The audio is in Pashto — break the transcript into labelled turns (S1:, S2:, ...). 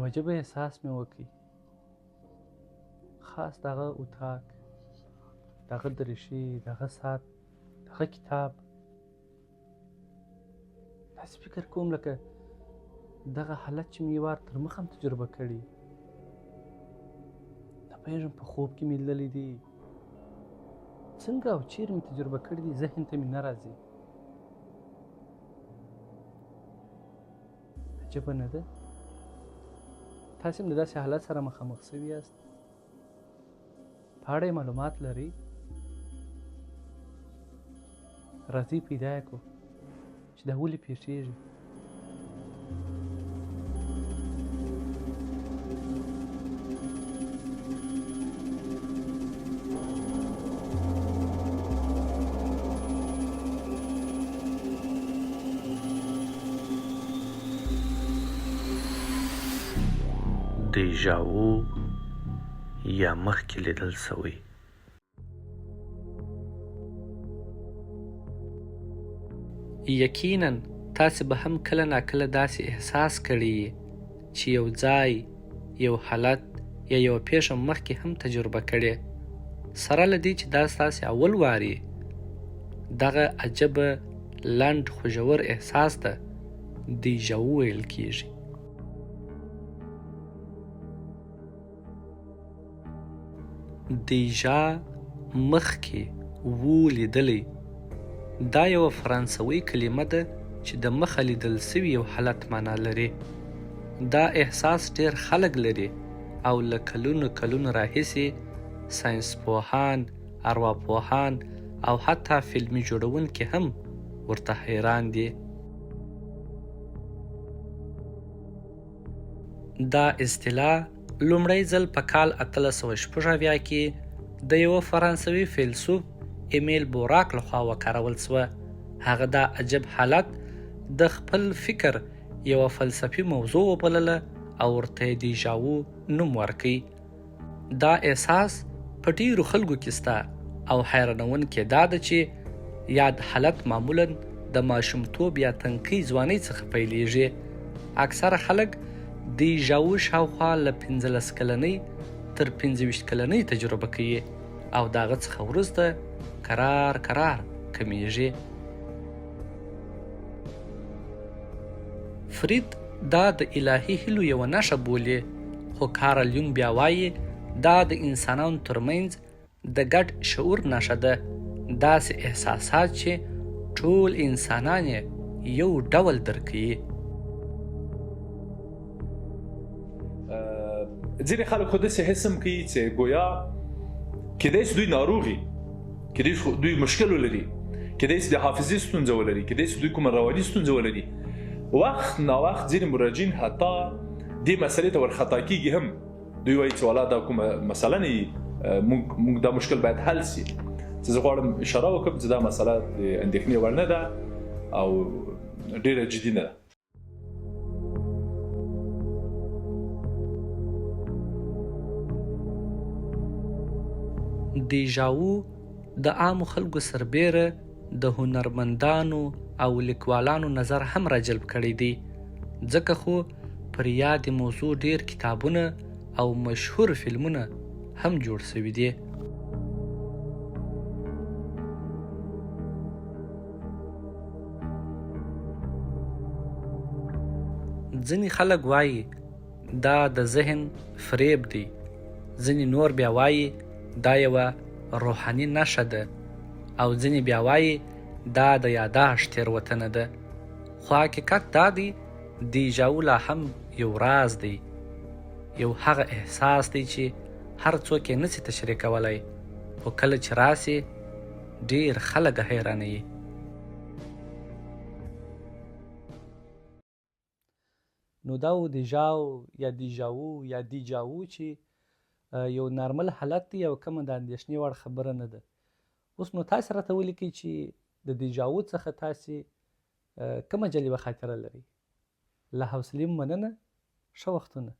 S1: عجبه احساس مې وکړ، خاص د هغه اتاق، د هغه دریشي، د هغه ساعت، د هغه کتاب. داسې فکر کوم لکه دغه حالت چې مې یو وار تر مخه هم تجربه کړي. نه پوهېږم په خوب کې مې لیدلی دي، څنګه او چیرې مې تجربه کړي دي، ذهن ته مې نه راځي. عجبه نه ده؟ تاسې هم د داسې حالت سره مخامخ سوي یاست؟ په اړه یې معلومات لرئ؟ راځئ پیدا یې کړو چې دا ولې پېښېږي.
S2: دیژاوو یا مخکې لیدل شوی.
S1: یقینا تاسې به هم کله ناکله داسې احساس کړی یي چې یو ځای، یو حالت یا یوه پېښه مو مخکې هم تجربه کړې، سره له دې چې دا ستاسې اول وار یي. دغه عجبه، لنډ خو ژور احساس ته دیژاوو ویل کېږي. دیژا مخکې وو لیدلی، دا یوه فرانسوۍ کلمه ده چې د مخه لیدل شوي یو حالت مانا لري. دا احساس ډېر خلک لري او له کلونو کلونو راهیسې ساینسپوهان، ارواپوهان او حتی فلمي جوړونکي هم ورته حیران دي. دا اصطلاح لومړی ځل په کال 1876 کې د یوه فرانسوي فیلسوف امیل بوراک لخوا وکارول شوه. هغه دا عجب حالت د خپل فکر یوه فلسفي موضوع وبلله او ورته یې دیژاوو نوم ورکړ. دا احساس په ډېرو خلکو کې شته او حیرانوونکې دا ده چې یاد حالت معمولا د ماشومتوب یا تنکۍ ځوانۍ څخه پیلېږي. اکثره خلک دیژاوو شاوخوا له 15 کلنۍ تر 25 کلنۍ تجربه کوي او د هغه څخه وروسته کرار کرار کمېږي. فرید دا د الهي هیلو یوه نښه بولي، خو کارل یونګ بیا وايي دا د انسانانو ترمنځ د ګډ شعور نښه ده، داسې احساسات چې ټول انسانان یې یو ډول درک کوي.
S3: ځینې خلک خو داسې حس هم کوي چې ګویا کېدای شي دوی ناروغ وي، کېدای شي دوی مشکل ولري، کېدای شي د حافظې ستونزه ولري، کېدای شي دوی کومه رواني ستونزه ولري. وخت ناوخت ځینې مراجعین حتی دې مسئلې ته ورخطا کېږي هم، دوی وایي چې والا دا کومه مسئله نه موږ دا مشکل باید حل شي. چې زه غواړم اشاره وکړم چې دا مسئله د اندېښنې وړ نه ده او ډېره جدي نه ده.
S1: دیژاوو د عامو خلکو سربېره د هنرمندانو او لیکوالانو نظر هم راجلب کړی دی، ځکه خو پر یادې موضوع ډېر کتابونه او مشهور فلمونه هم جوړ شوي دي. ځینې خلک وايي دا د ذهن فریب دی، ځینې نور بیا وايي دا یوه روحاني نښه ده او ځینې بیا وايي دا د یاداښت تېروتنه ده. خو حقیقت دا دی دیژاوو لا هم یو راز دی، یو هغه احساس دی چې هر څوک یې نسي تشریح کولای، خو کله چې راسي ډېر خلک حیرانوي. نو دا و دیژاو یا دیژاوو یا دیجاوو چې یو نارمل حالت دی او کومه د اندېښنې وړ خبره نه ده. اوس نو تاسې راته ولیکئ چې د دیژاوو څخه تاسې کومه جالبه خاطره لرئ. له حوصلې مو مننه، ښه وختونه.